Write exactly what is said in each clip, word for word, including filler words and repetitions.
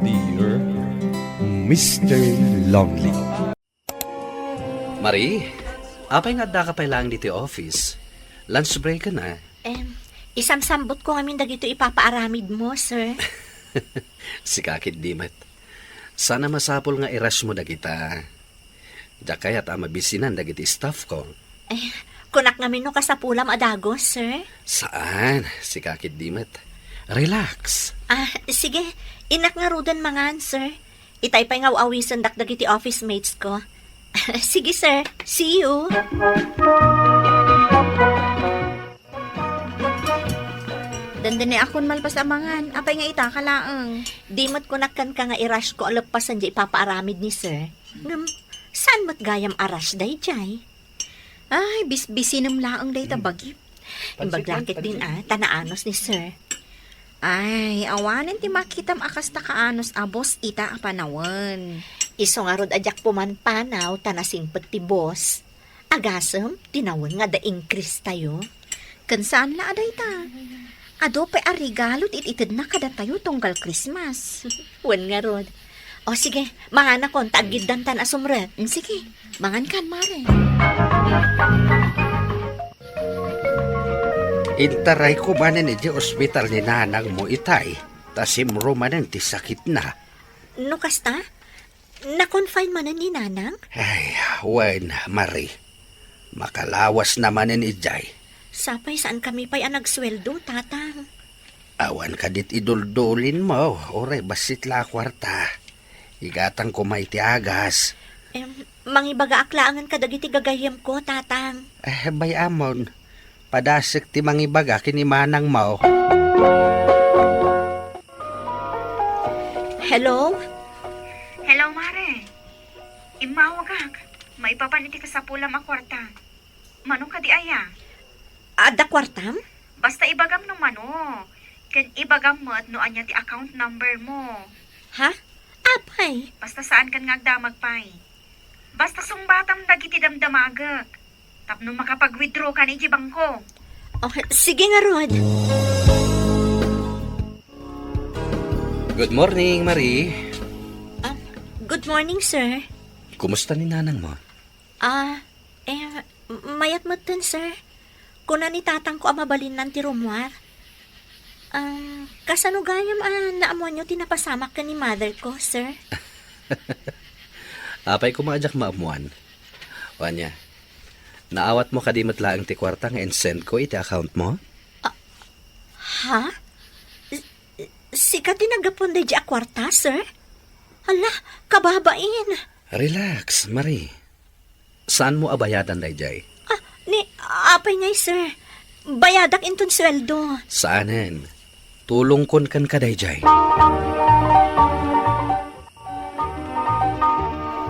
Dear Mister Lonely. Marie, apay nga addaka pay laeng ditoy office? Lunch break na. Em, isamsambutko ngamin dagitoy ipapaaramidmo, sir. Sika ketdi met. Saan a masapul nga i-rush mo dagita. Diak kayat a mabisinan dagiti staffko. Eh, kunak ngamin no kasapulam a dagus, sir. Saan? Sika ketdi met. Relax. Ah, sige. Innak ngaruden mangan, sir. Itay pay nga aw-awisendak dagiti office mates ko. Sige, sir. See you. Dandani akon malpas a mangan. Apay nga itaka laeng? Di met kunak kenka nga i-rush ko a leppasen diay ipapaaramid ni sir. Ngem, saan met gayam a rush daydiay? Ay, bisbisinem laeng dayta bagim. Imbag laketdin, ah, ta naanus ni sir. Ay, awanen ti makitam a kasta kaanus a boss ita a panawen. Isu ngarud a diak pumanpanaw ta nasingpet ti boss. Agasem, tinawen nga adda increase tayo. Ken saan la a dayta. Adu pay a regalo ti it-itedna kadatayo tunggal Christmas. Wen ngarud. O sige, manganakon ta aggiddantan a sumrek. Mm, sige, mangankan, Mare. Intarayko manen idiay ospital ni nanangmo itay, ta simro manen ti sakitna. No kasta? Na-confine manen ni Nanang? Ay, wen, Marie. Makalawasna manen idiay. Sapay saankami pay a nagsueldo, Tatang. Awan kadi ti iduldulinmo, uray bassit la a kuarta. Igatangko met ti agas. Em, mangibagaak laengen kadagiti gagayyemko, Tatang. Eh, bay-amon. Padasek ti mangibaga ken ni manangmo. Hello? Hello, Mare. Immawagak. Maipapan iti kasapulam a kuarta. Mano kadi aya? Adda kuartam? Basta ibagam no mano. Ken ibagam met no ania ti account number mo. Ha? Apay? Basta saankan nga agdamag pay. Basta sungbatam dagiti damdamagek tapno makapag-withdraw kan iti bangko. Oh, sige ngarud. Good morning, Marie. Ah, good morning, sir. Kumusta ni nanangmo? Ah, eh, mayat metten, sir. Kuna ni tatangko a mabalinnan ti rummuar. Ah, kasano gayam a naammuanyo ti napasamak ken ni mother ko, sir? Apay koma a diak maammuan. O ania, naawatmo kadi met laeng ti kuarta nga insendko iti accountmo? Ah, ha? S-, sika ti naggapuan daydiay a kuarta, sir? Hala, kababain. Relax, Marie. Saanmo a bayadan daydiay? Ah, ni, apay ngay, sir? Bayadak inton sueldo. Saanen. Tulongkon kenka daydiay.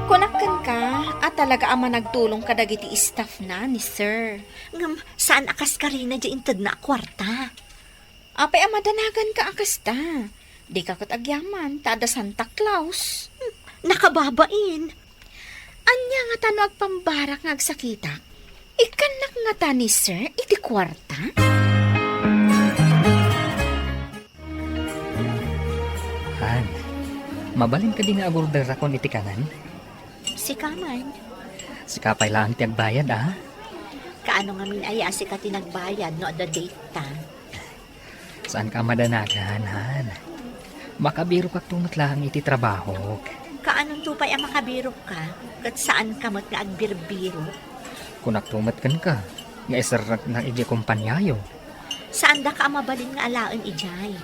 Kunak kenka a talaga a managtulong kadagiti staff na ni sir. Ngem saan a kas karina di intedna a kuarta. Apay a madanaganka a kasta? Dika ket agyaman ta adda Santa Claus. Hmm, nakababain. Ania ngata no agpambarak nga agsakitak? Ikkannak ngata ni sir iti kuarta? Han, mabalin kadi nga agorderakon iti kanen? Sika man. Sika pay laeng ti agbayad, a? Kaano ngamin aya a sika ti nagbayad no adda date ta? Saanka a madanagan, han? Makabirokakto met laeng iti trabahok. Kaanonto pay a makabirokka, ket saanka met nga agbirbirok? Kunakto met kenka, nga iserreknak idiay kompaniayo. Saandaka a mabalin nga alaen idiay.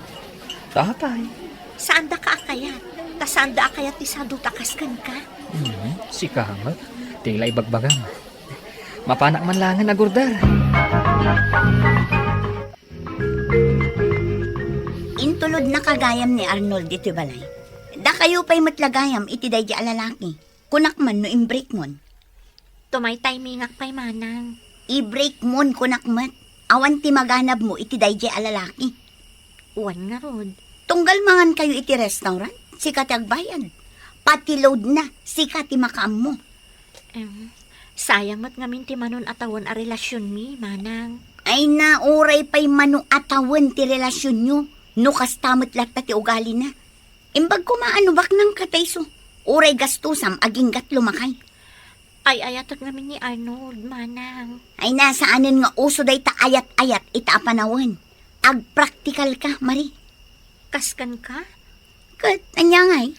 Tatay. Saandaka a kayat, ta saanda a kayat ti sadut a kas kenka. Hmm, sika met, ti la ibagbagam. Mapanak man laengen agorder. Intulodnaka gayam ni Arnold ditoy balay. Dakayo pay met la gayam iti daydi a lalaki. Kunak man no imbreakmon. Tumaytaymingak pay manang. Ibreakmon kunak met. Awan ti maganabmo iti daydi a lalaki. Wen ngarud. Tunggal mangankayo iti restaurant, sika ti agbayad. Pati loadna, sika ti makaammo. Em, sayang met ngamin ti mano a tawen a relasionmi, manang. Ay na, uray pay mano a tawen ti relasionyo, no kasta met latta ti ugalina. Imbag koma a no baknang katayso, uray gastusam aginggat lumakay. Ay-ayatek ngamin ni Arnold, manang. Ay, nasaanen nga uso dayta ayat-ayat ita a panawen. Agpraktikal ka, Marie. Kaskan ka? Ket ania ngay?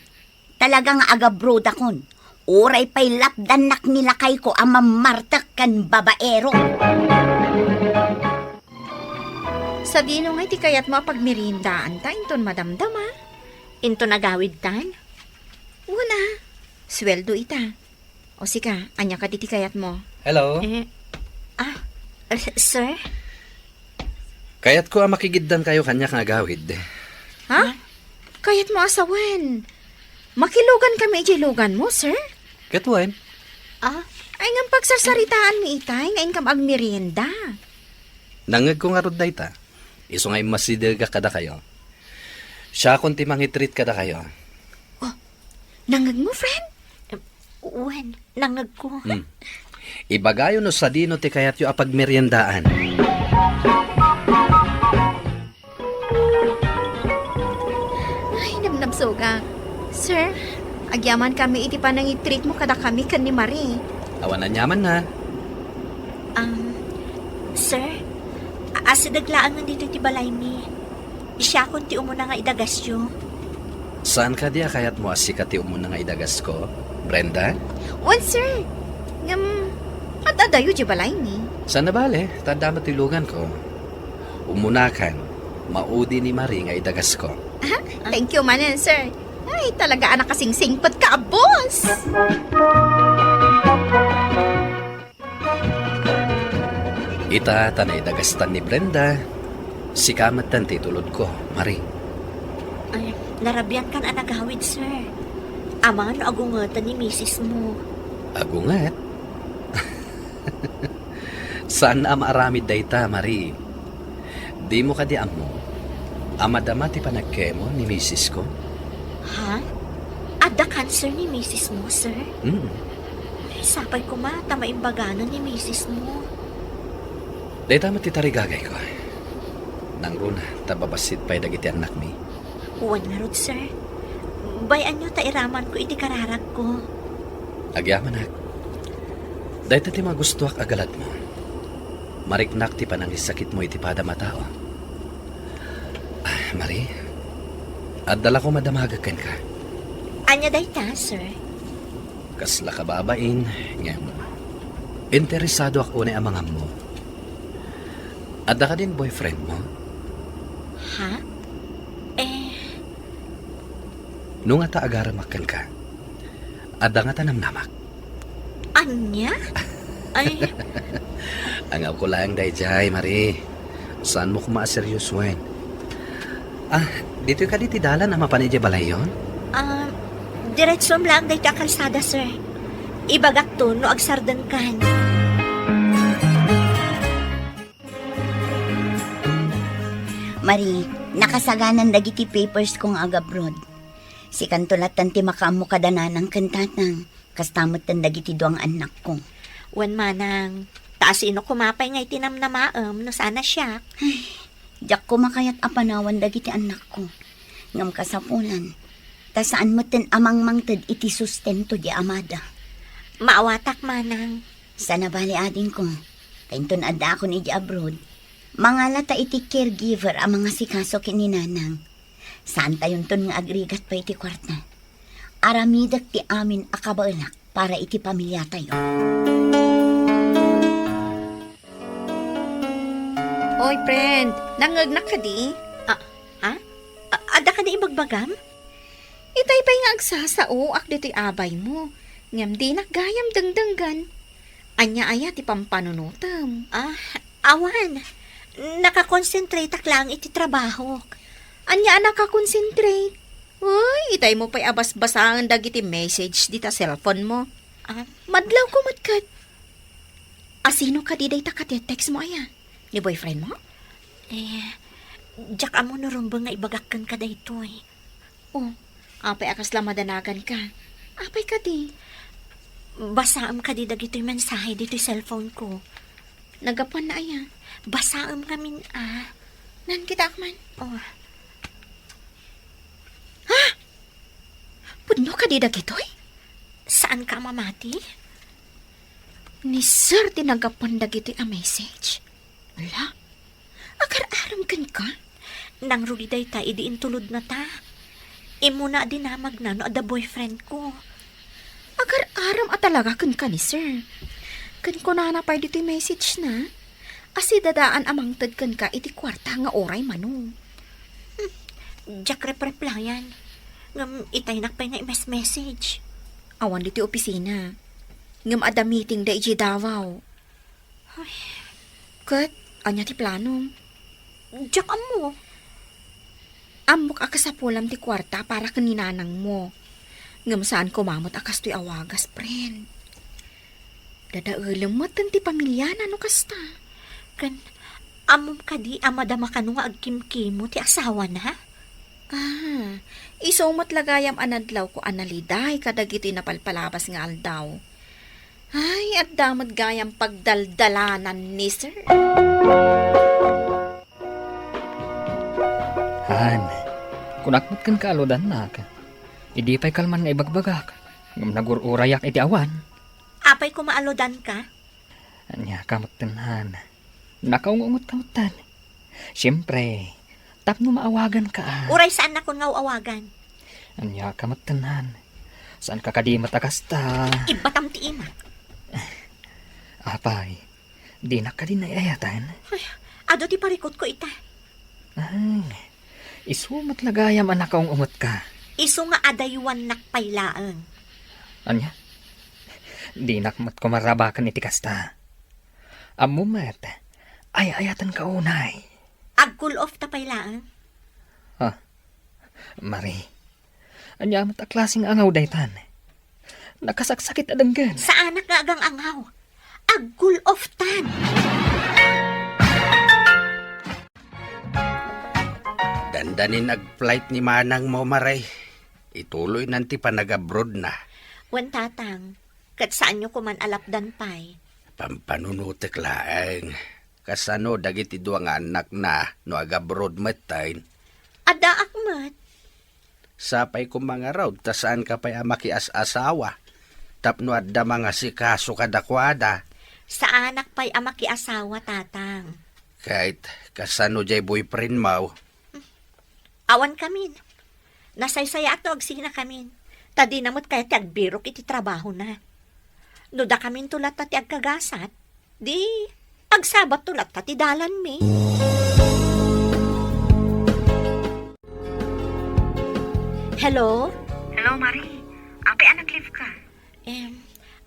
Talaga nga agabrodakon. Uray pay lapdannak ni lakayko a mammartek ken babaero. Sadino ngay ti kayatmo a pagmeriendaan ta inton madamdama? Inton agawidtan? Wen a, sueldo ita. O sika, ania kadi ti kayatmo? Hello? Eh, ah, eh, sir? Kayatko a makigiddankayo kaniak nga agawid. Ha? Kayatmo a sawen? Makilugan kami idiay luganmo, sir? Ket wen? Ah? Ay, ngem pagsarsaritaanmi itay nga inkam agmerienda. Nangngegko ngarud dayta. Isu nga immasidegak kadakayo. Siakon ti mangi-treat kadakayo. Oh, nangngegmo, friend? Em, wen, nangngegko. Hmm. Ibagayo no sadino ti kayatyo a pagmeriendaan. Ay, nabnabsogak. Sir, agyaman kami iti panangi-treatmo kadakami ken ni Marie. Awan aniamanna. Um, sir, a-, asideg laengen ditoy ti balaymi. Siakon ti umuna nga idagasyo. Saan kadi a kayatmo a sika ti umuna nga idagasko, Brenda? Wen, sir. Ngem, ad-adayo diay balaymi. Saan a bale, ta adda met ti luganko. Umunakan, maudi ni Marie nga idagasko. Ah, thank you manen, sir. Ay, talaga a nakasingsingpet ka, boss! Ita ta naidagastan ni Brenda, sika metten ti itulodko, Marie. Ay, narabiatkan a nagawid, sir. Amangan no agungeten ni misismo. Agunget? Saan a maaramid dayta, Marie. Dimo kadi ammo a madama ti panagkemo ni misisko? Ha? Adda cancer ni misismo, sir? Mm. Sapay koma ta maimbaganan ni misismo. Dayta met ti tarigagayko. Nangruna ta babassit pay dagiti annakmi. Wen ngarud, sir. Bay-anyo ta iramanko iti kararagko. Agyamanak. Dayta ti magustoak a galadmo. Mariknak ti panangisakitmo iti padam a tao. Ah, Marie, adda la koma damagek kenka. Ania dayta, sir? Kasla kababain, ngem interesadoak unay a mangammo. Adda kadin boyfriendmo? Ha? Eh. No ngata agaramak kenka, adda ngata namnamak? Ania? Ay. Angawko laeng daydiay, Marie. Saanmo koma a seriosoen. Ah, ditoy kadi ti dalan a mapan idiay balayyon? Ah, diretsom laeng daytoy a kalsada, sir. Ibagakto no agsardengkan. Marie, nakasaganan dagiti papersko nga agabroad. Sikanto latten ti makaammo kada nanang ken tatang. Kasta metten dagiti dua nga annakko. Wen manang, ta asino koma pay nga iti namnamaem no saan a siak? Ay, diak koma kayat a panawan dagiti annakko. Ngem kasapulan, ta saan metten a mangmangted iti sustento di amada. Maawatak, manang. Saan a bale, adingko, ta inton addaakon iti abroad, mangala ta iti caregiver a mangasikaso ken ni nanang. Saantayonton nga agrigat pay iti kuarta. Aramidek ti amin a kabaelak para iti pamiliatayo. Oy, friend, nangngegnak kadi? Ah, ha? A-, adda kadi ibagbagam? Itay pay nga agsasaoak ditoy abaymo, ngem dinak gayam dengdenggen. Ania aya ti pampanunotem? Ah, awan. Nakakonsentrateak laeng iti trabahok. Ania a nakakonsentrate? Uy, itaymo pay a basbasaen dagiti message dita cellphone mo. Ah? Madlawko met ket. Asino kadi dayta katetext mo aya? Ni boyfriend mo? Eh, diak ammo no rumbeng nga ibagak kenka daytoy. Oh, apay a kasla madanagan ka? Apay kadi? Basaem kadi dagitoy mensahe ditoy cellphone ko. Naggapuan na aya? Basaem ngamin a. Nan, kitaak man. Oh. Ha? Di dagitoy? Saanka a mamati? Ni Sir ti naggapuan dagitoy a message. Ala, agar-arem kenka? Nangrugi dayta idi intulodna ta. Immuna a dinamagna no adda boyfriend ko. Agar-arem a talaga kenka ni Sir. Ken kunana pay ditoy message na, a sidadaan a mangted kenka iti kuarta nga uray mano. Hmm, diak repreplayan. Ngem itaynak pay nga i-message. Awan ditoy opisina. Ngem adda meeting da idiay Davao. Ay. Ket, ania ti planom? Diak ammo. Ammok a kasapulam ti kuarta para ken ni nanangmo. Ngem saan koma met a kastoy a wagas, friend. Dadaelem met ti pamiliana no kasta. Ken, ammom kadi a madama kano nga agkimkimo ti asawana? Ah, isu met la gayam a nadlawko a naliday kadagiti napalpalabas nga aldaw. Ay, adda met gayam pagdaldalanan ni Sir. Han, kunak met kenka a ludannak. Idi pay kalman nga ibagbagak, ngem nagur-urayak iti awan. Apay koma a ludanka? Ania ka metten, Han? Nakaung-ungotka metten. Siempre, tapno maawaganka a. Uray saannakon nga aw-awagan. Ania ka metten, Han? Saanka kadi met a kasta? Ibbatam ti imak. Apay, dinak kadi naay-ayatan? Ay, adu ti parikutko ita. Ay, isu met la gayam a nakaung-ungotka. Isu nga adaywannak pay laeng. Ania? Dinak met koma rabaken iti kasta. Ammom met, ay-ayatenka unay. Ag-cool off ta pay laeng. Ha? Marie, ania met a klaseng angaw daytan? Nakasaksakit a denggen. Saanak nga agang-angaw. Ag-cool off tan. Dandanin ag-flight ni manangmo, Marie. Ituloynan ti panagabroadna. Wen, Tatang. Ket saanyo koman a lapdan pay. Pampanunotek laeng. Kasano dagiti dua nga annakna no agabroad metten? Addaak met. Sapay koma ngarud ta saanka pay a makias-asawa tapno adda mangasikaso kadakuada. Saanak pay a makiasawa, Tatang. Ket kasano diay boyfriendmo? Awan kamin. Nasaysayaat no agsinakamin. Ta dina met kayat ti agbirok iti trabahona. No dakaminto latta ti agkagasat, di agsabatto latta ti dalanmi. Hello? Hello, Marie. Apay a nag-leave ka? Em,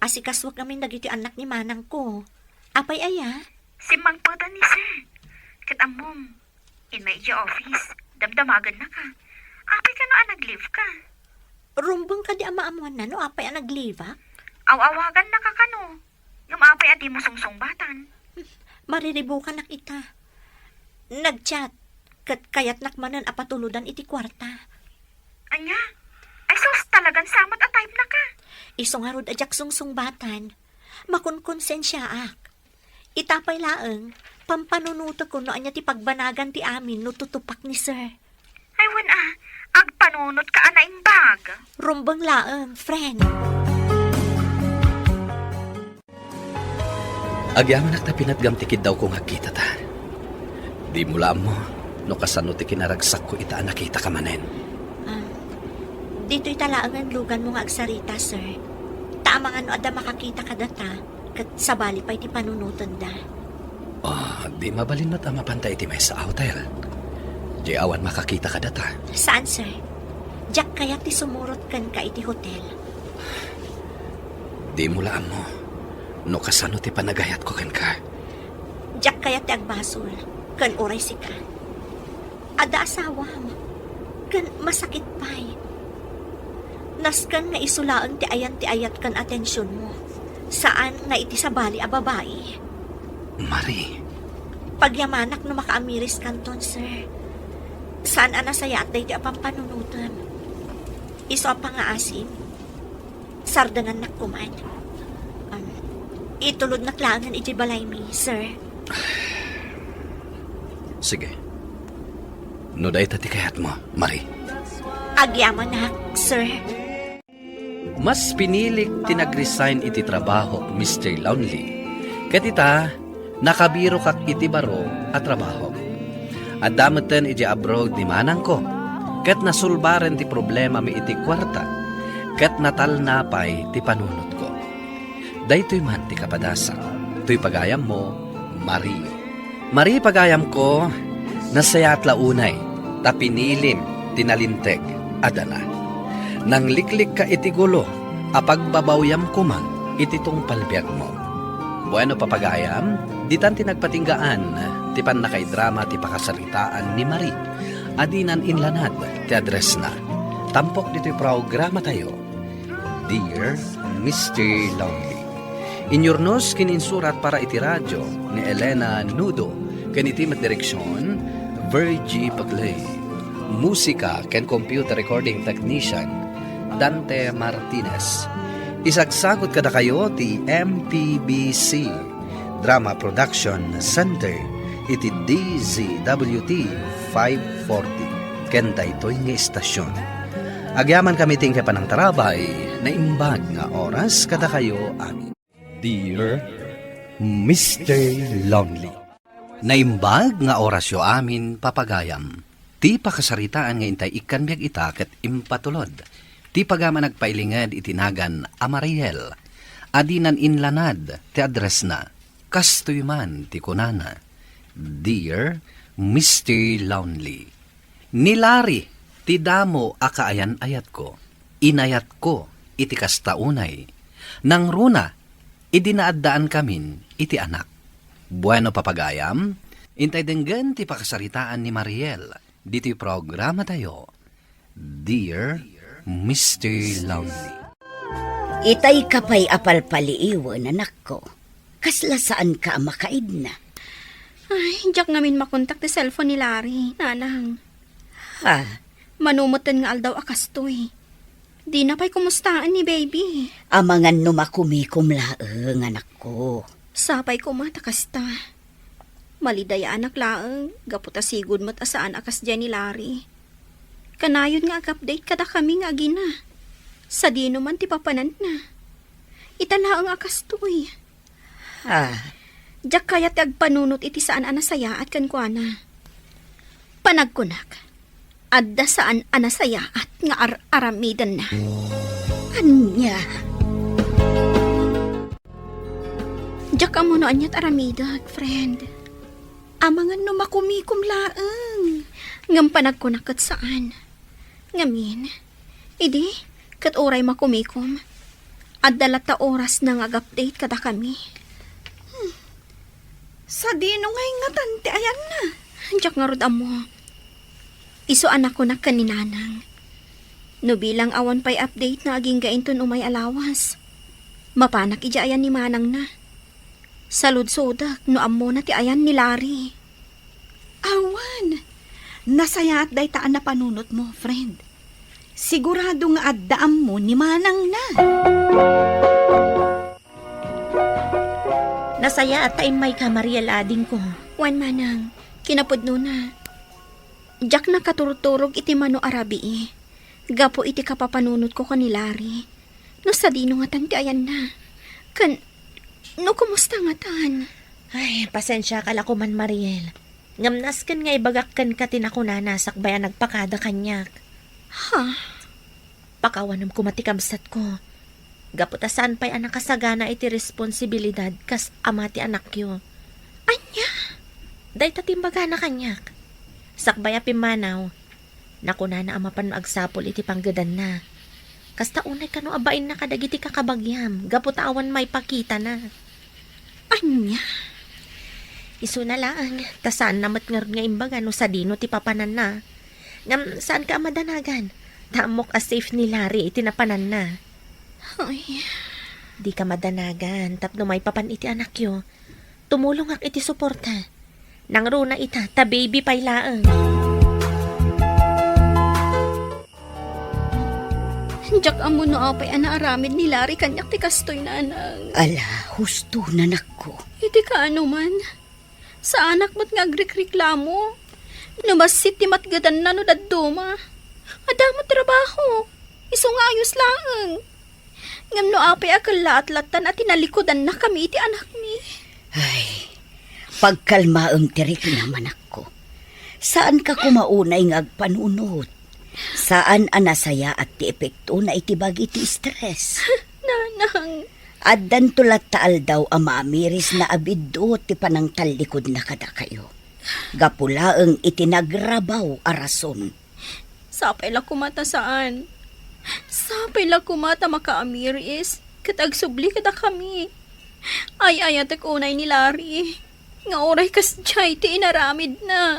asikasuak ngamin dagiti annak ni manangko. Apay aya? Simmangpetan ni Sir. Ket ammom, immay idiay office, damdamagannaka. Apay kano a nag-leave ka? Rumbeng kadi a maammoanna no apay a nag-leave-ak? Aw-awagannaka kano? Ngem apay a dimo sungsungbatan? Mariribukanak ita. Nag-chat, ket kayatnak manen a patulodan iti kuarta. Ania? Ay sus, talagan sa met a type-naka. Isu ngarud a diak sungsungbatan. Makonkonsensiaak. Ita pay laeng, pampanunotekon no ania ti pagbanagan ti amin no tutupak ni Sir. Ay, wen a, agpanunotka a naimbag. Rumbeng laeng, friend. Agyamanak ta pinatgam ti kiddawko nga agkitata. Dimo la ammo no kasano ti kinaragsakko ita a nakitaka manen. Ah, ditoy ta laeng nga luganmo nga agsarita, Sir. Ta amangan no adda makakita kadata, ket sabali pay ti panunotenda. Ah, di mabalin met a mapanta iti maysa a hotel. Di awan makakita kadata. Saan, sir? Diak kayat ti sumurot kenka iti hotel. Dimo la ammo no kasano ti panagayatko kenka. Diak kayat ti agbasol ken uray sika. Adda asawam, ken masakit pay. Nasken nga isu laeng ti ayan ti ayat ken atensionmo, saan nga iti sabali a babai. Marie. Pagyamanak no makaamiriskanton, sir. Saan a nasayaat daytoy a pampanunotem. Isu a pangngaasim, sardengannak koman. Um, itulodnak laengen idiay balaymi, sir. Sige. No dayta ti kayatmo, Marie. Agyamanak, sir. Mas pinilik ti nag-resign iti trabahok, Mister Lonely. Ket ita, nakabirokak iti baro a trabahok. Adda metten idiay abroad ni manangko, ket nasolbaren ti problemami iti kuarta, ket natalna pay ti panunotko. Daytoy man ti kapadasak, toy pagayammo, Marie. Marie, pagayamko, nasayaat la unay ta pinilim ti nalinteg a dana. Nangliklikka iti gulo a pagbabawyam koma iti tungpal biagmo. Bueno, papagayam, ditan ti nagpatinggaan ti pannakaidrama ti pakasaritaan ni Marie a dinan inlanad ti addressna. Tampok ditoy programatayo, Dear Mister Lonely. Inyurnos ken insurat para iti radio ni Elena Nudo ken iti met direksion, Virgie Paclay. Musika ken computer recording technician, Dante Martinez. Isagsagut kadakayo ti M P B C Drama Production Center iti D Z W T five forty ken daytoy nga istasyon. Agyamankami ti inkay panangtarabay, naimbag nga oras kadakayo amin. Dear Mister Lonely. Naimbag nga orasyo amin, papagayam. Ti pakasaritaan nga intay ikkan biag ita ket impatulod ti pagayam a nagpailinged iti nagan a Mariel a dinan inlanad ti addressna. Kastoy man ti kunana, Dear Mister Lonely, ni Larry ti damo a kaayan-ayatko. Inayatko iti kasta unay. Nangruna, idi naaddaankamin iti anak. Bueno, papagayam, intay denggen ti pakasaritaan ni Mariel ditoy programatayo, Dear Mister Lonely. Itay ka pay a palpaliiwen, anakko. Kasla saanka a makaidna. Ay, diak ngamin makontak ti cellphone ni Larry, nanang. Ha? Mano metten nga aldaw a kastoy. Dina pay kumustaen ni baby. Amangan no makumikom laeng, anakko. Sapay koma ta kasta. Malidayaanak laeng, gapu ta sigud met a saan a kasdiay ni Larry. Kanayon nga ag-update kadakami nga agina. Sadino man ti papananna. Ita laeng a kastoy. Ah. Diak kayat ti agpanunot iti saan a nasayaat kenkuana. Panagkunak, adda saan a nasayaat nga ar-aramidenna. Ania? Diak ammo no ania ti aramidek, friend. Amangan no makumikom laeng. Ngem panagkunak ket saan. Ngamin, idi, ket uray makumikom, adda latta orasna nga ag-update kadakami. Hmm. Sadino ngay ngatan ti ayanna? Diak ngarud ammo. Isu a nakunak ken ni Nanang. No bilang awan pay update na agingga inton umay a lawas, mapanak idiay ayan ni Manangna. Saludsodek no ammona ti ayan ni Larry. Awan. Nasayaat dayta a napanunotmo, friend. Sigurado nga adda ammo ni Manangna. Nasayaat ta immayka, Mariel, adingko. Wen, Manang, kinapudnona. Diak nakaturturog iti mano a rabii gapu iti kapapanunotko ken ni Larry. No sadino ngatan ti ayanna? Ken no kumusta ngatan? Ay, pasensiaka la koman, Mariel. Ngem nasken nga ibagak kenka ti nakunana sakbay a nagpakada kaniak. Ha? Pakawanem koma ti kabsatko. Gapu ta saan pay a nakasagana iti responsibilidad kas ama ti anakyo. Ania? Dayta ti imbagana kaniak. Sakbay a pimmanaw, nakunana a mapan agsapul iti panggedanna. Kasta unay kano a bainna kadagiti kakabagiam gapu ta awan maipakitana. Ania? Isuna laeng, ta saanna met ngarud nga imbaga no sadino ti papananna. Ngem saanka a madanagan, ta ammok a safe ni Larry iti napananna. Ay. Dika madanagan tapno maipapan iti anakyo. Tumulongak iti suporta. Nangruna ita, ta baby pay laeng. Diak ammo no apay a naaramid ni Larry kaniak ti kastoy, Nanang. Ala, husto, nanakko. Iti kaano man, saanak met nga agrikriklamo. No bassit ti matgedanna no dadduma. Adda met trabaho. Isu nga ayos laeng. Ngem no apay a kellaat lattan a tinallikudannakami iti anakmi? Ay, pagkalmaem ti riknam, anakko. Saanka koma unay nga agpanunot. Saan a nasayaat ti epektona iti bagi ti stress. Nanang. Addanto latta aldaw a maamirisna a biddut ti panangtallikudna kadakayo. Gapu laeng iti nagrabaw a rason. Sapay la koma ta saan. Sapay la koma ta makaamiris ket agsubli kadakami. Ay-ayatek unay ni Larry nga uray kasdiay ti inaramidna.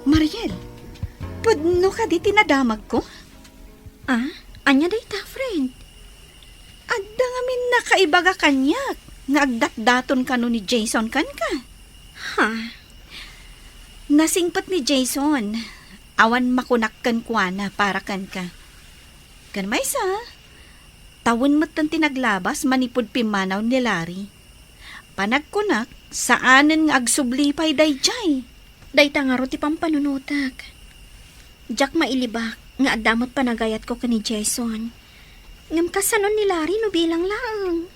Mariel, pudno kadi ti nadamagko? Ah, ania dayta, friend? Adda ngamin nakaibaga kaniak nga agdatdaton kano ni Jason kenka. Ha? Nasingpet ni Jason, awan makunak kenkuana para kenka. Ken maysa, tawen metten ti naglabas manipud pimmanaw ni Larry. Panagkunak, saanen nga agsubli pay daydiay. Dayta ngarud ti pampanunotek. Diak mailibak nga adda met panagayatko ken ni Jason. Ngem kasano ni Larry no bilang laeng?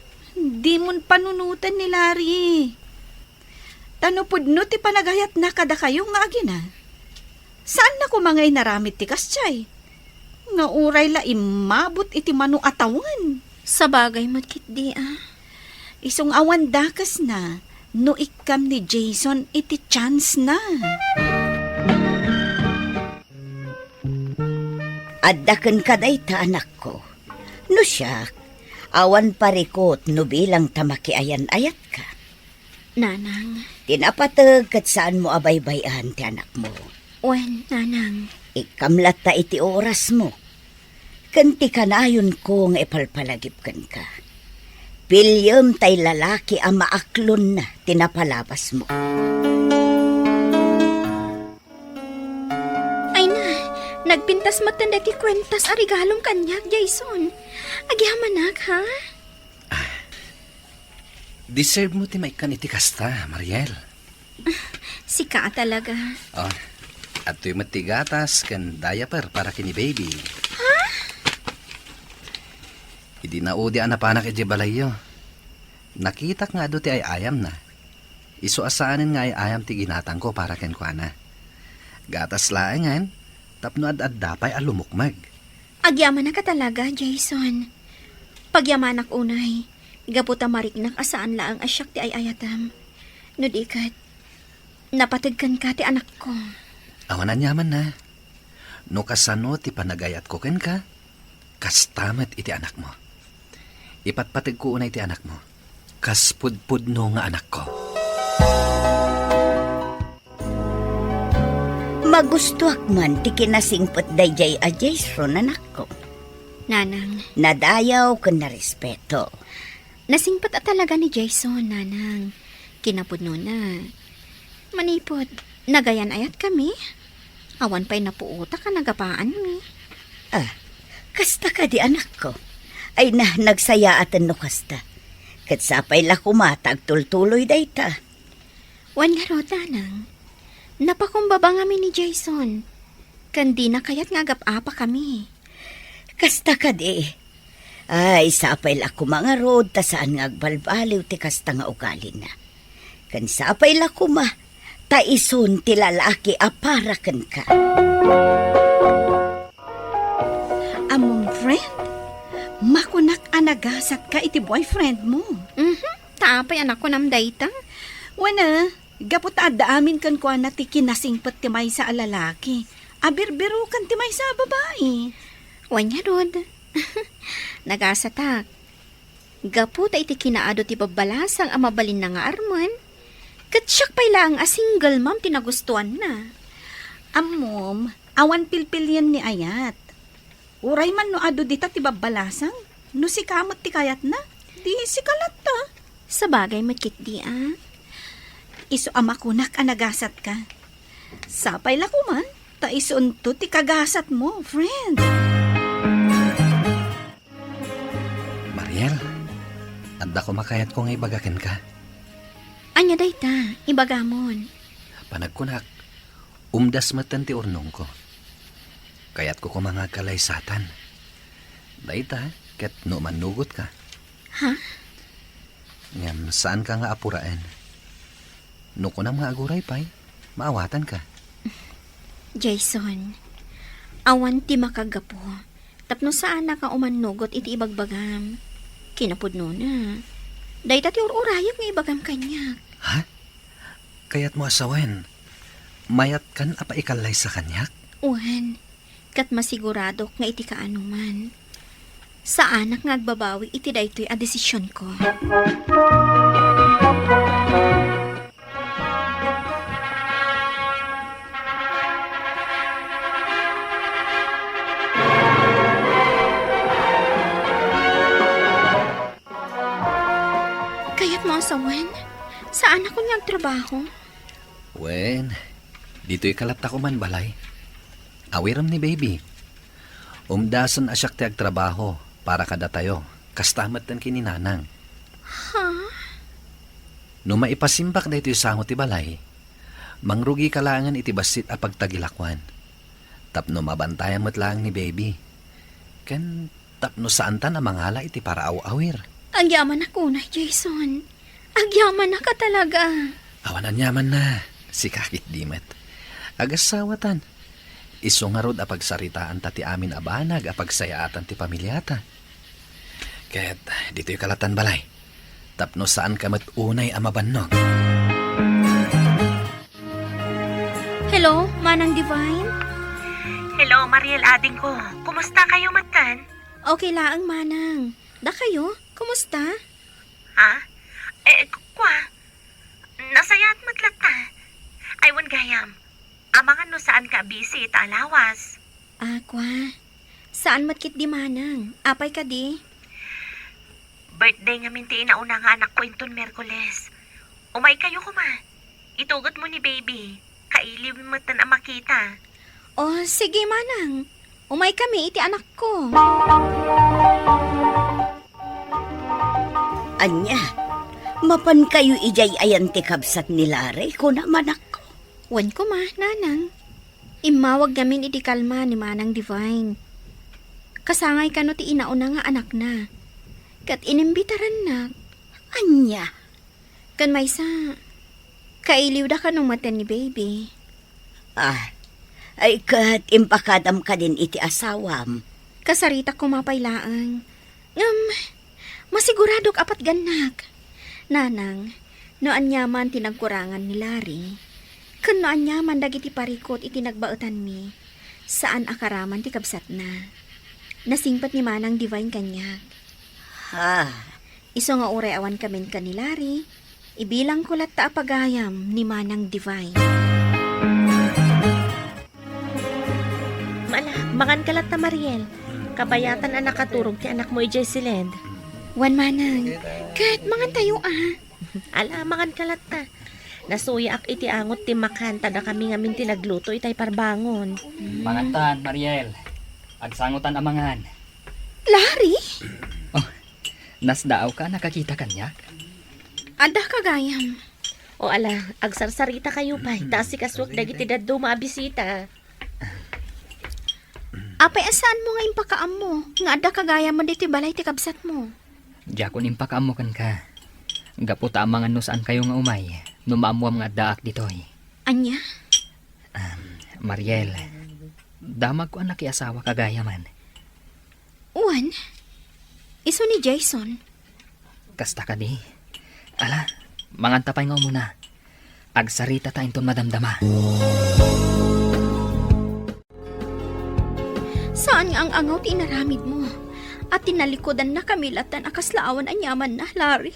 Dimon panunoten ni Larry. Ta no pudno ti panagayatna kadakayo nga agina, saanna koma nga inaramid ti kasdiay nga uray la immabut iti mano a tawen. Sabagay met ketdi a. Isu nga awan dakesna no ikkam ni Jason iti chance na. Adda kenka dayta, anakko. No siak, awan parikut no bilang ta makiayan-ayatka. Nanang. Ti napateg ket saanmo a baybay-an ti anakmo. Wen, Nanang. Ikkam latta iti orasmo. Ken ti kanayonko nga ipalpalagip kenka. Piliem tay lalaki a maaklonna ti napalabasmo. Ay na, nagpintas metten daytoy kuentas a regalom kaniak, Jason. Agyamanak, ha? Ah, deserve mo ti maikkan iti kasta, Mariel. Sika a talaga. Oh, adtoy met ti gatas ken diaper para ken ni baby. Ha? Idi naudi a napanak idiay balayyo, nakitak nga adu ti ay-ayamna. Isu a saanen nga ay-ayam ti ginatangko para kenkuana. Gatas laengen, tapno ad-adda pay a lumukmeg. Agyamanak a talaga, Jason. Pagyamanak unay, gapu ta mariknak a saan laeng a siak ti ay-ayatem. No di ket, napateg kenka ti anakko. Awan aniamanna. No kasano ti panagayatko kenka, kasta met iti anakmo. Ipatpategko unay ti anakmo. Kas pudpudno nga anakko. Magustuak man ti kinasingpet daydiay a Jason, anakko. Nanang. Nadayaw ken narespeto. Nasingpet a talaga ni Jason, Nanang. Kinapudnona. Manipud, nagayan-ayatkami. Awan pay napuotak a nagapaanmi. Ah, kasta kadi, anakko? Ay na, nagsayaaten no kasta. Ket sapay la koma ta agtultuloy dayta. Wen ngarud, Nanang, napakumbaba ngamin ni Jason, ken dina kayat nga agap-apakami. Kasta kadi. Ay, sapay la koma ngarud ta saan nga agbalbaliw ti kasta nga ugalina. Ken sapay la koma ta isun ti lalaki a para kenka. Ammom, friend, makunak a nagasatka iti boyfriend mo. Mhm. Ta apay a nakunam dayta? Wen a, gapu ta adda amin kenkuana ti kinasingpet ti maysa a lalaki a birbiroken ti maysa a babai. Wen ngarud. Nagasatak. Gapu ta iti kinaadu ti babbalasang a mabalinna nga armen, ket siak pay laeng a single mom ti nagustuanna. Ammom, awan pilpilien ni ayat. Uray man no adu dita ti babbalasang, no sika met ti kayatna, di sika latta. Sabagay met ketdi a. Isu a makunak a nagasatka. Sapay la koman, ta isunto ti kagasatmo, friend. Mariel, adda koma kayatko nga ibaga kenka. Ania dayta? Ibagamon. Panagkunak, umdas metten ti urnongko. Kayatko koma nga agkalaysatan. Dayta, ket no umannugotka. Ha? Ngem saanka nga apuraen. No kunam nga aguray pay, maawatanka. Jason, awan ti makagapu tapno saanak nga umannugot iti ibagbagam. Kinapudnona, dayta ti ur-urayek nga ibagam kaniak. Ha? Kayatmo a sawen, mayatkan a paikallaysa kaniak? Wen, ket masiguradok nga iti kaanoman, saanak nga agbabawi iti daytoy a desisionko. Kayatmo a sawen, saanak nga agtrabaho? Wen, ditoy ka latta koman balay. Awirem ni baby. Umdasen a siak ti agtrabaho para kadatayo, kasta metten ken ni nanang. Ha? No maipasimbak daytoy sango ti balay, mangrugika laengen iti bassit a pagtagilakoan. Tapno mabantayan met laeng ni baby. Ken tapno saantan a mangala iti paraaw-awir. Agyamanak unay, Jason. Agyamanak a talaga. Awan aniamanna. Sika ketdi met. Agasawatan. Isu ngarud a pagsaritaanta ti amin a banag a pagsayaatan ti pamiliata. Ket ditoy ka lattan balay. Tapno saanka met unay a mabannog. Hello, Manang Divine? Hello, Mariel, adingko. Kumusta kayo metten? Okay laeng, Manang. Dakayo, kumusta? Ha? Eh, ku-, kwa? Nasayaat met latta. Ay, wen gayam. Amangan no saanka a busy ita a lawas. Ah, kwa. Saan met ketdi, Manang. Apay kadi? Birthday ngamin ti inauna nga anakko inton Miyerkules. Umaykayo koma. Itugot mo ni baby. Kailiw metten a makita. Oh, sige, Manang. Umaykami iti anakko. Ania, mapankayo idiay ayan ti kabsat ni Larry, kunam, anakko? Wen koma, Nanang. Immawag ngamin idi kalma ni Manang Divine. Kasangay kano ti inauna nga anakna. Ket inimbitarannak. Ania? Ken maysa, kailiwda kano metten ni baby. Ah, ay ket impakadam kadin iti asawam. Kasaritak koma pay laeng. Ngem, masiguradok a patgannak. Nanang, no aniaman ti nagkurangan ni Larry, ken no aniaman dagiti parikut iti nagbaetanmi, saan a karaman ti kabsatna. Nasingpet ni Manang Divine kaniak. Ha? Isu nga uray awan kamin ken ni Larry, ibilangko latta a pagayam ni Manang Divine. Ala, mangan ka latta, Mariel. Kabayatan a nakaturog ti anakmo idiay siled. Wen, Manang. Ket mangantayo, a. Ala, mangan ka latta. Nasuyaak iti angot ti makan, ta dakami ngamin ti nagluto itay parbangon. Mangantan, Mariel. Agsangotan a mangan. Larry? Oh, nasdaawka a nakakita kaniak? Adda ka gayam. O ala, agsarsaritakayo pay, ta asikasuak dagiti dadduma a bisita. Apay a saanmo nga impakaammo nga adda ka gayam ditoy balay ti kabsatmo? Diakon impakaammo kenka. Gapu ta amangan no saankayo nga umay, no maammuam nga addaak ditoy. Ania? Um, Mariel, damagko a nakiasawa ka gayamen. Wen, isu ni Jason. Kasta kadi. Ala, manganta pay nga umuna. Agsaritata inton madamdama. Saan nga ang-angaw ti inaramidmo, a tinalikudanna kami lattan a kasla awan aniamanna, Larry.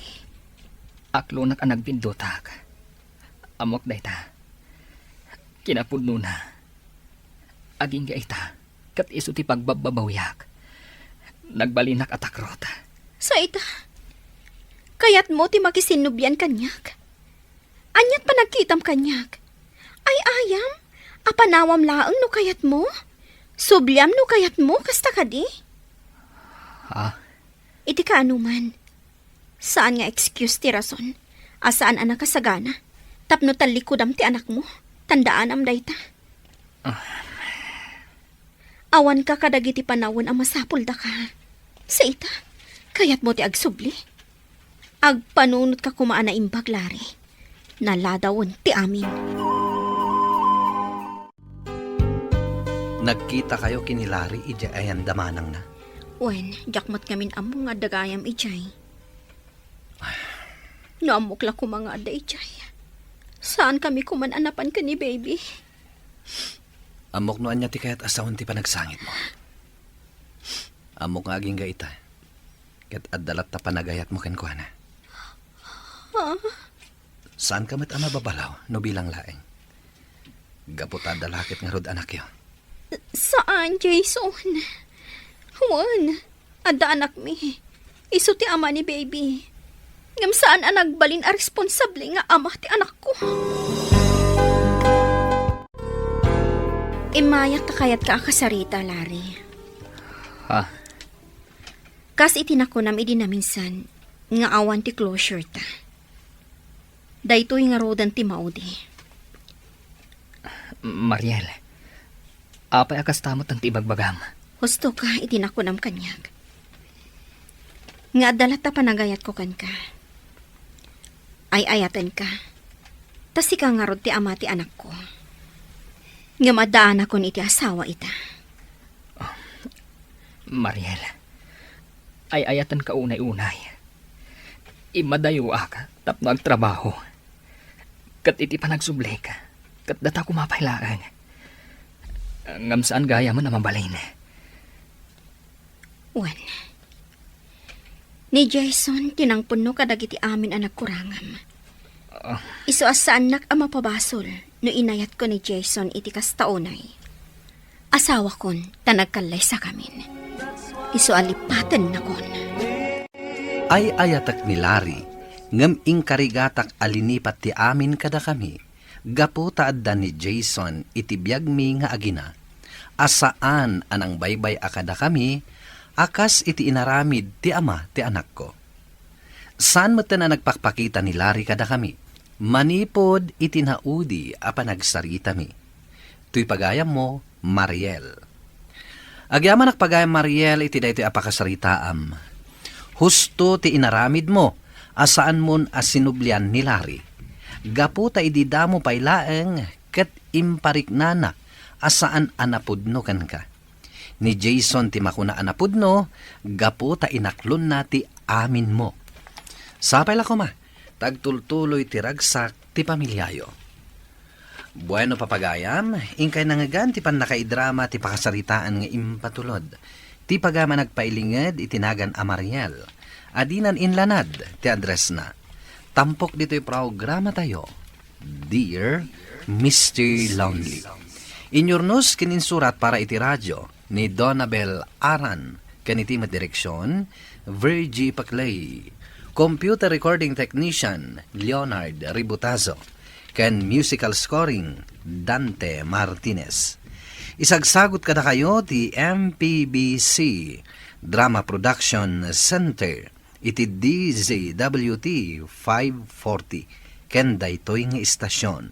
Aklonak a nagpindutak. Ammok dayta. Kinapudnona, agingga ita, ket isu ti pagbabbabawiak. Nagbalinak a takrot. Sa ita, kayatmo ti makisinnubian kaniak? Ket panagkitam kaniak. Ay-ayam, apanawam laeng no kayatmo? Subliam no kayatmo, kasta kadi? Ha? Iti kaanuman, saan nga excuse ti rason a saan a nakasagana tapno tallikudam ti anakmo. Tandaanam dayta. Ah. Awanka kadagiti panawen a masapuldaka. Sa ita, kayatmo ti agsubli? Agpanunotka koma a naimbag, Larry. Naladawen ti amin. Nagkitakayo ken ni Larry idiay ayan da manangna? Wen, diak met ngamin ammo nga adda gayam idiay. No ammok la koma nga adda idiay, saankami koman a napan ken ni Baby. Ammok no ania ti kayat a sawen ti panagsangitmo. Ammok nga agingga ita, ket adda latta panagayatmo kenkuana. Ah. Saanka met a mababalaw no bilang laeng, gapu ta adda la ket ngarud anakyo. Saan, Jason. Wen, adda anakmi. Isu ti ama ni Baby. Ngem saan a nagbalin a responsable nga ama ti anakko. Immayak ta kayatka a kasarita, Larry. Ha? Kas iti nakunam idi naminsan nga awan ti closure ta. Daytoy ngaruden ti maudi. Mariel, apay a kasta met ti ibagbagam? Husto ka iti nakunam kaniak. Nga adda latta panagayatko kenka. Ay-ayatenka. Ta sika ngarud ti ama ti anakko. Ngem addaanakon iti asawa ita. Mariel, ay-ayatenka unay-unay. Immadayoak tapno agtrabaho. Ket iti panagsublik, ket data koma pay laeng. Ngem saan gayamen a mabalin. Wen, ni Jason ti nangpunno kadagiti amin a nagkurangam. Ah. Isu a saannak a mapabasol no inayatko ni Jason iti kasta unay. Asawakon ta nagkallaysakamin. Isu a lipatennakon. Ay-ayatek ni Larry, ngem inkarigatak a linipat ti amin kadakami, gapu ta adda ni Jason iti biagmi nga agina, a saan a nangbaybay-a kadakami, a kas iti inaramid ti ama ti anakko. Saan metten a nagpakpakita ni Larry kadakami, manipud iti naudi a panagsaritami. Toy pagayammo, Mariel. Agyamanak pagayam, Mariel, iti daytoy a pakasaritaam. Husto ti inaramidmo a saanmon a sinublian ni Larry. Gapu ta idi damo pay laeng ket impariknana a saan a napudno kenka. Ni Jason ti makuna a napudno gapu ta inaklonna ti aminmo. Sapay la koma ta agtultuloy ti ragsak ti pamiliayo. Bueno, papagayam, inkay nangngegan ti pannakaidrama ti pakasaritaan nga impatulod. Ti pagayam a nagpailinged iti nagan a Mariel. Adinan inlanad ti addressna. Tampok ditoy programatayo, Dear Mister Lonely. Inyurnos ken insurat para iti radio ni Donabel Aran, ken iti met direksion, Virgie Paclay. Computer recording technician, Leonard Ributazo. Ken musical scoring, Dante Martinez. Isagsagut kadakayo ti M P B C Drama Production Center iti D Z W T five forty ken daytoy nga istasion.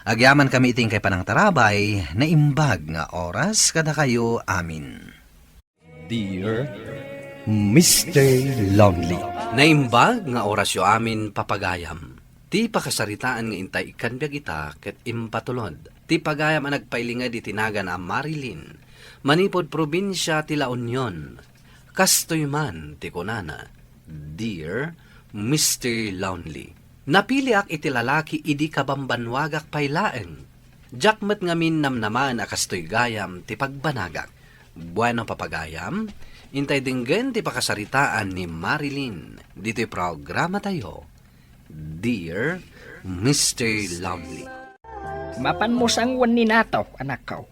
Agyamankami iti inkay panangtarabay, naimbag nga oras kadakayo amin. Dear Mister Lonely. Naimbag nga orasyo amin, papagayam. Ti pakasaritaan nga intay ikkan biag ita ket impatulod. Ti pagayam a nagpailinged iti nagan a Marilyn, manipud probinsia ti La Union. Kastoy man ti kunana, Dear Mister Lonely. Napiliak iti lalaki idi kabambannuagak pay laeng. Diak met ngamin namnamaen a kastoy gayam ti pagbanagak. Bueno, papagayam, intay denggen ti pakasaritaan ni Marilyn ditoy programatayo, Dear Mister Lonely. Mapanmo sanguen ni Nato, anakko.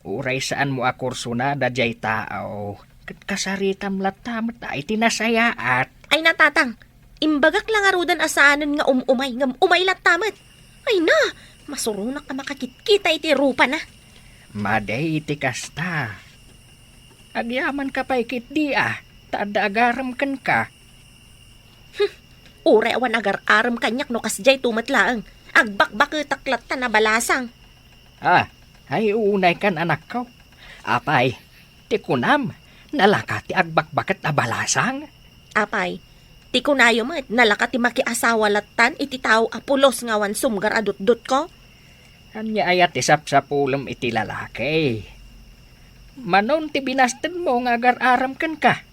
Uray saanmo a kursona daydiay tao, ket kasaritam latta met iti nasayaat. Ay, natatang, imbagak la ngaruden a saanen nga um-umay, ngem umay latta met. Ay na! Masuronak a makakitkita iti rupana. Madi iti kasta. Agyamanka pay ketdi a, ta adda agarem kenka. Hmm, uray awan agar-arem kaniak no kasdiay to met laeng. Agbakbaketak latta a balasang. Ah, ay unay kan anakko. Apay, ti kunam, nalaka ti agbakbaket a balasang? Apay, ti kunayo met, nalaka ti makiasawa lattan iti tao a pulos nga awan sumgar a dutdotko? Ania aya ti sapsapulem iti lalaki? Manon ti binastedmo nga agar-arem kenka?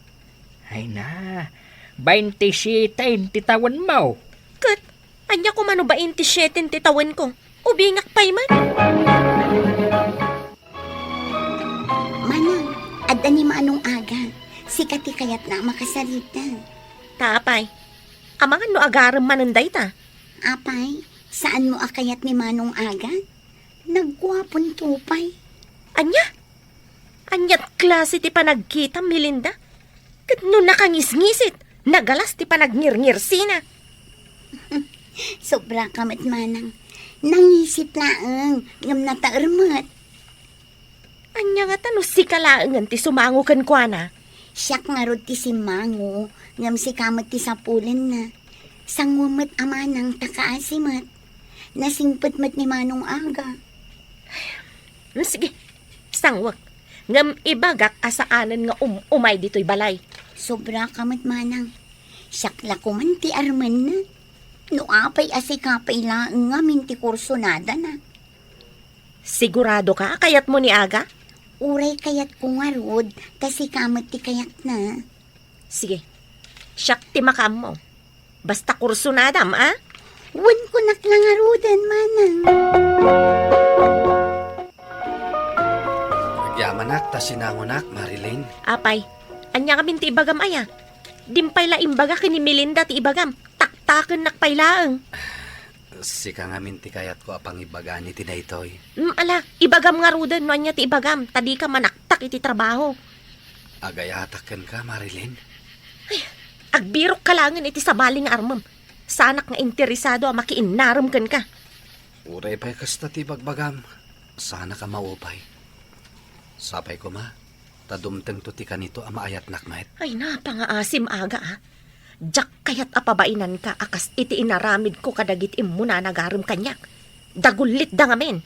Ay na, baintisiete ti tawenmo. Ket, ania koma no baintisiete ti tawenko? Ubingak pay man. Manang, adda ni Manong Aga. Sika ti kayatna a makasarita. Ta apay, amangan no agarem manen dayta? Apay, saanmo a kayat ni Manong Aga? Nagguaponto pay. Ania? Aniat klase ti panagkitam, Melinda? Ket no nakangisngisit, nagalas ti panagngirngirsina. Sobra ka met, Manang. Nangisit laeng, ngem nataer met. Ania ngata no sika laengen ti sumango kenkuana? Siak ngarud ti simmango, ngem sika met ti sapulenna. Sango met a manang ta kaasi met. Nasingpet met ni Manong Aga. Hmm, sige, sangwek. Ngem ibagak a saanen nga um-umay ditoy balay. Sobra ka met, Manang. Siak la koman ti armenna. No apay a sika pay laeng ngamin ti kursunadana. Sigurado ka a kayatmo ni Aga? Uray kayatko ngarud, ta sika met ti kayatna. Sige, siak ti makaammo. Basta kursunadam, a? Wen kunak la ngaruden, Manang. Agyamanak ta sinangonak, Marilyn. Apay, ania ngamin ti ibagam aya? Dimpay la imbaga ken ni Melinda ti ibagam. Taktakennak pay laeng. Sika ngamin ti kayatko a pangibagana iti daytoy. Mm, ala, ibagam ngaruden no ania ti ibagam, ta dika manaktak iti trabaho. Agayatak kenka, Marilyn. Ay, agbirok ka laengen iti sabali nga armem. Saanak nga interesado a makiinnarem kenka. Uray pay kasta ti bagbagam, saanak a maupay. Sapay koma, ta dumtengto ti kanito a maayatnak met. Ay, napangaasim, Aga, a. Diak kayat a pabainanka a kas iti inaramidko kadagiti immuna a nagarem kaniak. Dagullitda ngamin.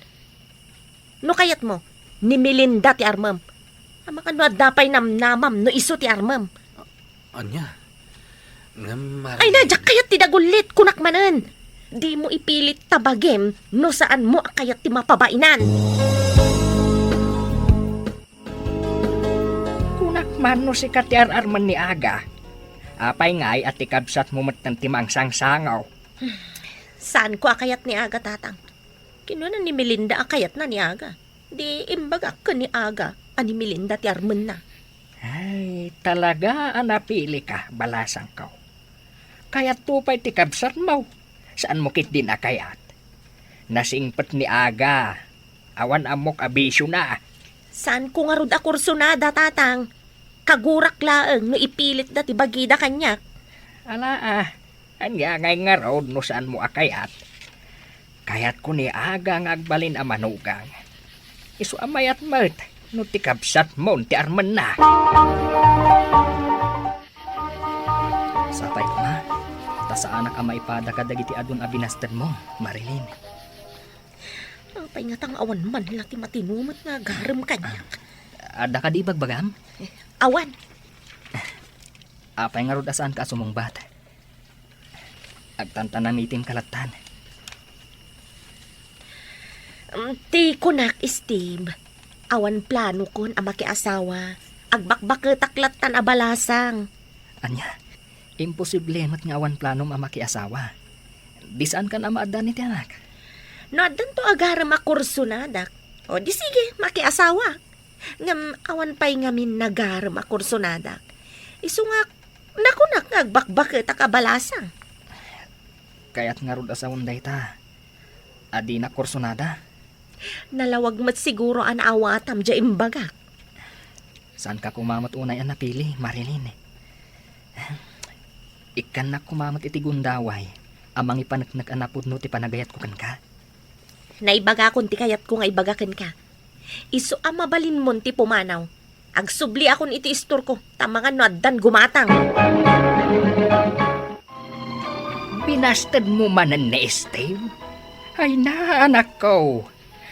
No kayatmo, ni Melinda ti armem. Amangan no adda pay namnamam no isu ti armem. Ania? Ngem Ay na, Marilyn, diak kayat ti dagullit, kunak manen. Dimo ipilit ta bagim no saanmo a kayat ti mapabainan. Kunak man no sika ti ar-armen ni Aga. Apay ngay a ti kabsatmo metten ti mangsangsangaw? Saanko a kayat ni Aga, Tatang. Kinuna ni Melinda a kayatna ni Aga. Di imbagak ken ni Aga a ni Melinda ti armenna. Ay, talaga a napilika, balasangko. Kayatto pay ti kabsatmo. Saanmo ketdin a kayat? Nasingpet ni Aga. Awan ammok a bisiona. Saanko ngarud a kursunada, Tatang. Kagurak laeng no ipilitda ti bagida kaniak. Ala, a, ania ngay ngarud no saanmo a kayat? Kayatko ni Aga nga agbalin a manugang. Isu a mayat met no ti kabsatmon ti armenna. Sapay koma, ta saanak a maipada kadagiti adun a binastedmo, Marilyn. Apay ngata nga awan man la ti matinumet nga agarem kaniak? Adda kadi ibagbagam? Eh, awan. Apay ngarud a saanka a sumungbat? Agtantanamitim ka lattan. Mm, ti kunak, Steve, awan planokon a makiasawa. Agbakbaketak lattan a balasang. Ania? Imposible met nga awan planom a makiasawa. Di saankan a maaddan iti anak? No addanto agarem a kursunadak, o di sige, makiasawa. Ngem awan pay ngamin nagarem a kursunadak. Isu nga, nakunak nga agbakbaketak a balasang. Kayat ngarud a sawen dayta a dinak kursunada? Nalawag met siguro a naawatam diay imbagak. Saanka koma met unay a napili, Marilyn. Ikkannak koma met iti gundaway a mangipaneknek a napudno ti panagayatko kenka. Naibagakon ti kayatko nga ibaga kenka. Isu a mabalinmon ti pumanaw. Agsubliakon iti istorko, ta amangan no addan gumatang. Binastedmo manen ni Steve? Ay na, anakko.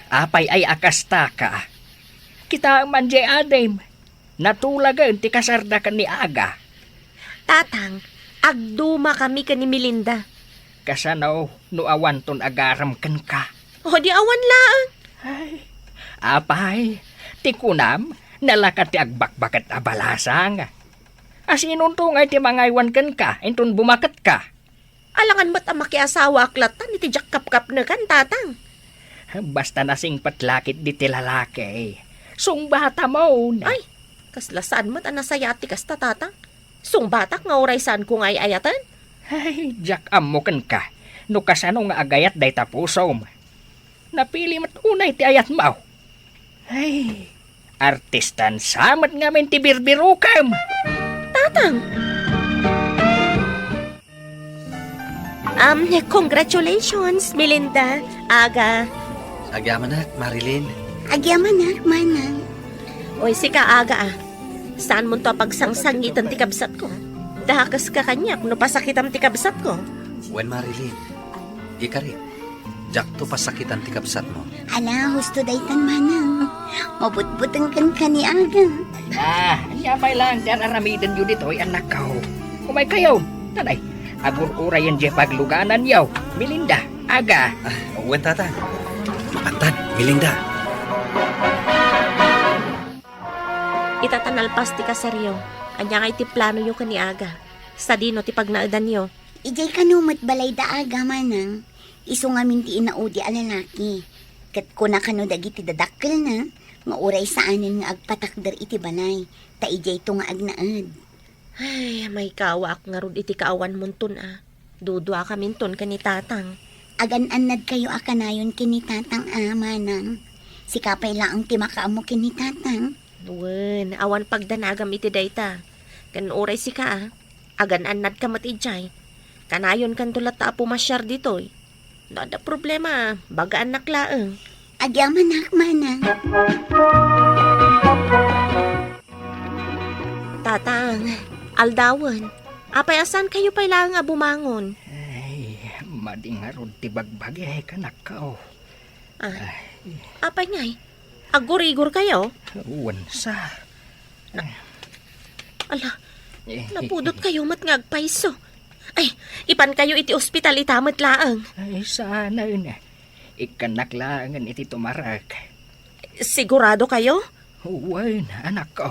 Apay ay a kastaka? Kitaem man diay adim. Natulagen ti kasarda ken ni Aga. Tatang, agdumakami ken ni Melinda. Kasano no awanton agaram kenka? O, di awan laeng. Ay, apay, ti kunam, nalaka ti agbakbaket a balasang. Asinonto ngay ti mangaywan kenka inton bumaketka? Alangan met a makiasawaak lattan iti diak kapkapnekan, Tatang. Basta nasingpet la ketdi ti lalaki, sungbatamon. Ay, kasla saan met a nasayaat ti kasta, Tatang. Sungbatak nga uray saanko nga ay-ayaten? Ay, diak ammo kenka no kasano nga agayat dayta pusom. Napili met unay ti ayatmo. Ay, artistan sa met ngamin ti birbirukem. Tatang! Um, congratulations, Melinda, Aga. Agyamanak, Marilyn. Agyamanak, Manang. Oy, sika, Aga, ah. Saanmonto a pagsangsangitan ti kabsatko? Dakes ka kaniak no pasakitam ti kabsatko. Wen, Marilyn. Ikarik, diakto pasakitan ti kabsatmo. Ala, husto daytan, Manang. Mabutbuteng kenka ni Aga. Ay na, ania pay laeng ti ar-aramidenyo ditoy, annakko? Umaykayo. Tanay, agur-urayen diay paglugananyo. Melinda, Aga. Ah, wen, Tatang. Mapantan, Melinda. Ita ta nalpas ti kasaryo, ania ngay ti planoyo ken ni Aga? Sadino ti pagnaedanyo? Idiay kano met balay da Aga, Manang. Isu ngamin ti inaudi a lalaki. Ket kuna kano dagiti dadakkelna nga uray saanen nga agpatakder iti balay, ta idiayto nga agnaed. Ay, maikawaak ngarud iti kaawanmonton a. Duduakaminton ken ni Tatang. Agan-annadkayo a kanayon ken ni Tatang a, Manang. Sika pay laeng ti makaammo ken ni Tatang. Wen, awan pagdanagam iti dayta. Ken uray sika a, agan-annadka met idiay. Kanayonkanto latta a pumasiar ditoy. No adda problema, bagaannak laeng. Agyamanak, Manang. Tatang, aldawen, apay a saankayo pay laeng a bumangon? Ay, madi ngarud ti bagbagik, anakko. Ah, ay. Apay ngay? Aggurigorkayo? Wen sa. Na-, ala, eh, napudotkayo met nga agpayso. Ay, ipankayo iti ospital ita met laeng. Ay, saanen. Ikkannak laengen iti tumarek. Siguradokayo? Wen, anakko.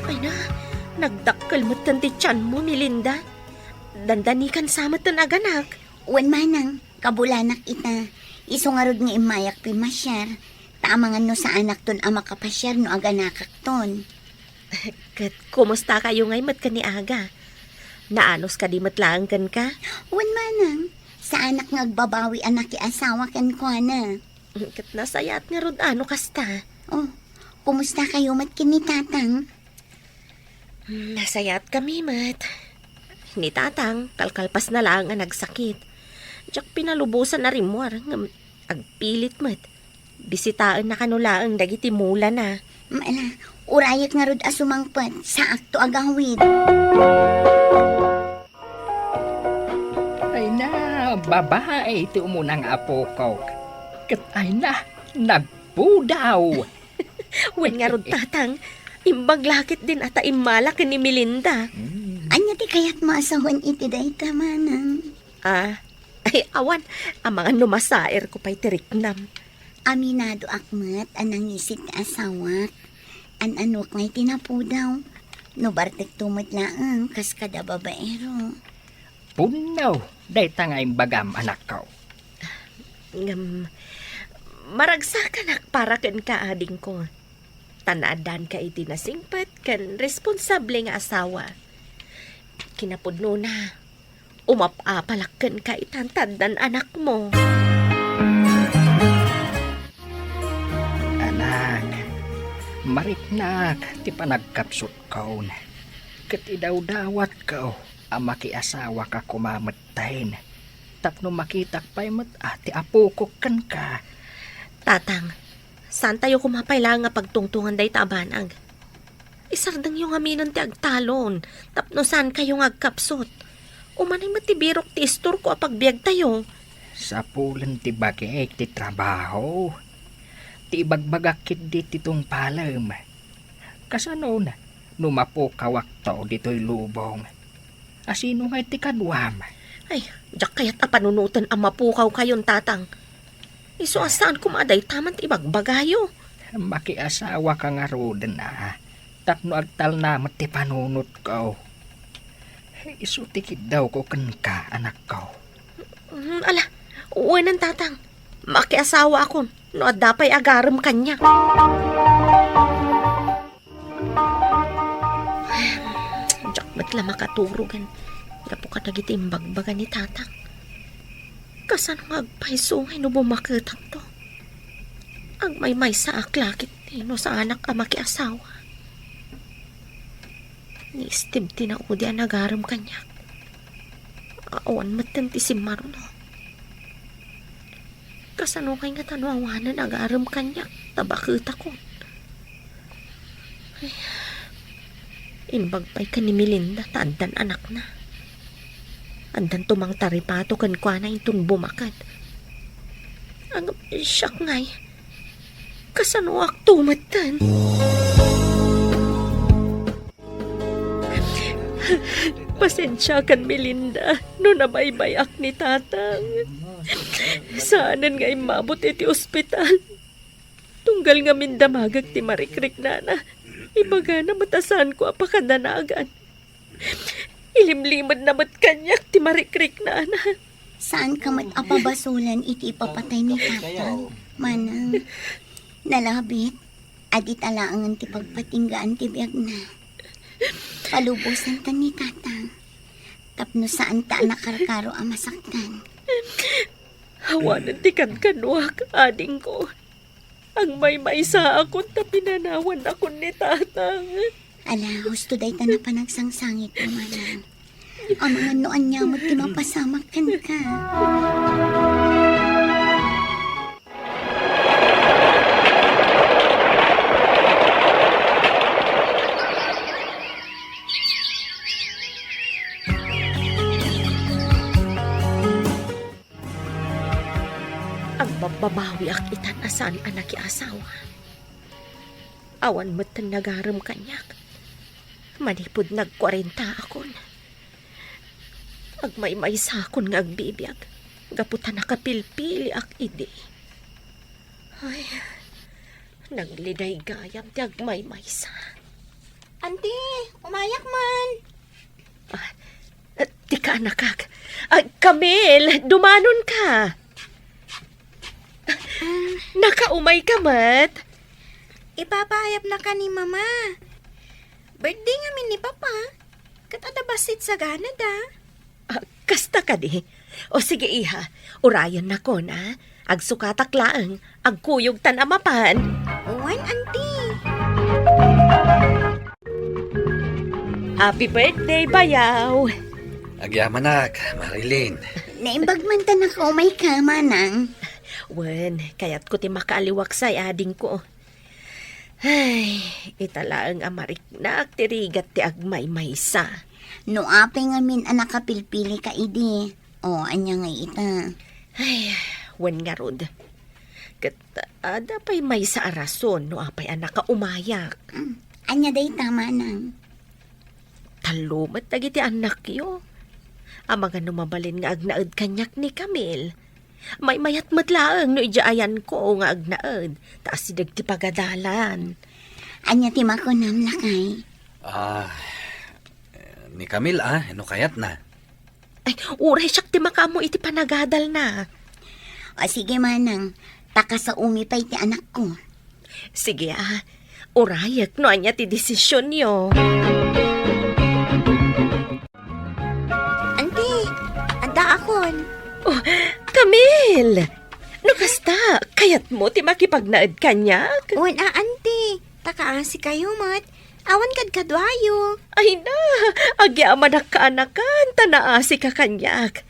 Ay na, nagdakkel metten ti tianmo, Melinda. Dandanikan sa metten aganak. Wen, Manang, kabulanak ita. Isu ngarud nga immayak pimmasiar. Ta amangan no saanakton a makapasiar no aganakakton. Ket kumustakayo ngay met ken ni Aga? Naanus kadi met laeng kenka? Wen, Manang. Saanak nga agbabawi a nakiasawa kenkuana. Ket nasayaat ngarud a no kasta. Oh, kumustakayo met ken ni Tatang? Hmm, nasayaatkami met. Ni Tatang, kalkalpasna laeng a nagsakit. Diak pinalubosan a rimmuar, ngem agpilit met. Bisitaenna kano laeng dagiti mulana. Ala, urayek ngarud a sumangpet, saakto agawid. Ay na, babae ti umuna nga apokok. Ket ay na, nagpudaw. Wen ngarud, Tatang, imbag la ketdin a ta immala ken ni Melinda. Hmm. Ania ti kayatmo a sawen iti dayta, Manang? Ah, ay, awan. Amangan no masaerko pay ti riknam. Aminadoak met a nangisit ti asawak. An-anok ngay ti napudaw. No bartekto met laeng, kas kada babaero. Punno, dayta nga imbagam, anakko. Ngem, maragsakanak para kenka, adingko. Ta naaddaanka iti nasingpet ken responsable nga asawa. Kinapudnona, umap-apalak kenka itan ta addan anakmo. Anak, mariknak ti panagkapsutkon, ket idawdawatko a makiasawaka koma metten. tapno makitak pay met a ti apokok kenka. Tatang, saantayo koma pay laeng a pagtungtongan dayta a banag. Isardengyo ngaminen ti agtalon tapno saankayo nga agkapsut. Umanay met ti birok ti istorko a pagbiagtayo. Sapulen ti bagiek ti trabaho, ti ibagbagak ketdi ti tungpalem. Kasano no mapukawakto ditoy lubong? Asino ngay ti kaduam? Ay, diak kayat a panunoten a mapukawkayon, Tatang. Isu a saan koma a dayta man ti ibagbagayo. Makiasawaka ngaruden a, tapno agtalna met ti panunotko. Isu ti kiddawko kenka, anakko. Mm, ala, wenen, Tatang. Makiasawaakon no adda pay agarem kaniak. Diak met la makaturogen gapu kadagiti imbagbaga ni Tatang. Kasano nga agpayso ngay no bumaketakto? Agmaymaysaak la ketdi no saanak a makiasawa. Ni Steve ti naudi a nagarem kaniak. Awan metten ti simmaruno. Kasano kay ngata no awanen agarem kaniak ta baketakon? Ay, imbag pay ken ni Melinda ta addan anakna. Addanto mangtaripato kenkuana inton bumaket. Ngem siak ngay, kasanoakto metten? Pasensiakan, Melinda, no nabaybay-ak ni Tatang. Saanen nga immabot iti ospital. Tunggal ngamin damagek ti marikriknana, ibagana met a saanko a pakadanagan. Ilimlimedna met kaniak ti marikriknana. Saanka met a pabasolen iti ipapatay ni Tatang, Manang. Nalabit a dita laengen ti pagpatinggaan ti biagna. Palubosantan ni Tatang tapno saanta a nakarkaro a masaktan. Awanen ti kankanoak, adingko. Agmaymaysaakon ta pinanawanakon ni Tatang. Ala, husto dayta a panagsangsangit, Manang. Amangan no ania met ti mapasamak kenka. Agbabbabawiak itan a saan a nakiasawa. Awan metten nagarem kaniak. Manipud nagkuarentaakon, agmaymaysakon nga agbibiag gapu ta nakapilpiliak idi. Ay, nagliday gayam ti agmaymaysa. Anti, umayak man. Ah, ti kaanakak. Ah, Camille, dumanonka. Ah. Nakaumayka met? Ipapaayapnaka ni Mama. Birthday ngamin ni Papa. Ket adda bassit saganada. Ah, kasta kadi? O sige, iha. Urayennakon, a. Agsukatak laeng. Agkuyogtan a mapan. Wen, Anti. Happy birthday, bayaw! Agyamanak, Marilyn. Naimbag man ta nakaumayka, Manang. Wen, kayatko ti makaaliwaksay, adingko. Ay, ita laeng a mariknak ti rigat ti agmaymaysa. No apay ngamin a nakapilpilika idi, o, ania ngay ita? Ay, wen ngarud. Ket adda pay maysa a rason no apay a nakaumayak. Mm, ania dayta, Manang? Tallo met dagiti annakyo. Amangan no mabalin nga agnaed kaniak ni Camille. Maymayat met laeng no idiay ayanko nga agnaed, ta asideg ti pagadalan. Ania ti makunam, lakay? Ah, ni Camille, a, no kayatna. Ay, uray siak ti makaammo iti panagadalna. O, sige, Manang. Ta kasaomi pay ti anakko. Sige, a. Urayek no ania ti desisionyo. Anti, addaakon. Oh, Camille! No kasta, kayatmo ti makipagnaed kaniak? Wen a, Anti. Ta kaasikayo met. Awan kadkaduayo. Ay na, agyamanak kaanakan, ta naasika kaniak.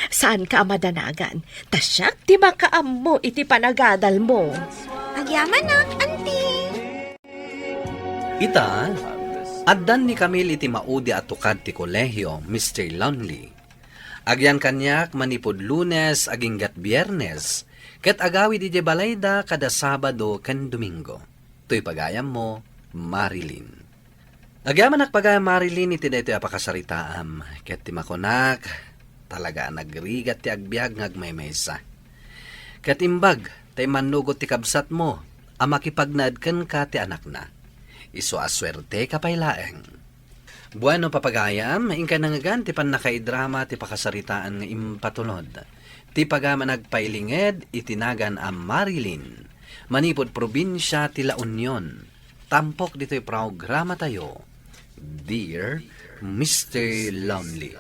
Saanka a madanagan, ta siak ti makaammo iti panagadalmo. Agyamanak, anti. Ita, addan ni Camille iti maudi a tukad ti kolehio, Mister Lonely. Agyan kaniak manipud Lunes aginggat Biernes, ket agawid idiay balayda kada Sabado ken Domingo. Toy pagayammo, Marilyn. Agyamanak pagayam, Marilyn, iti daytoy a pakasaritaam, ket ti makunak, talaga a nagrigat ti agbiag nga agmaymaysa. Ket imbag ta immannugot ti kabsatmo a makipagnaed kenka ti anakna. Isu a suerteka pay laeng. Bueno, papagayam, inkay nangngegan ti pannakaidrama ti pakasaritaan nga impatulod. Ti pagayam a nagpailinged iti nagan a Marilyn, manipud probinsia ti La Union. Tampok ditoy programatayo, Dear Mister Lonely.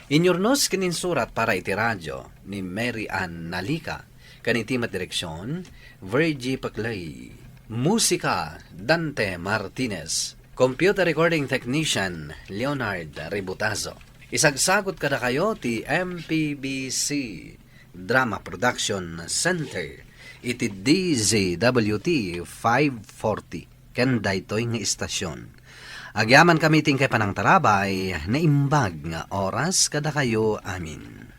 Inyurnos ken insurat para iti radio ni Mary Ann Nalica, ken iti met direksion, Virgie Paclay. Musika, Dante Martinez. Computer recording technician, Leonard Ributazo. Isagsagot kadakayo ti M P B C Drama Production Center iti D Z W T five forty ken daytoy nga istasyon. Agyamankami ti inkay panangtarabay, naimbag nga oras kadakayo amin.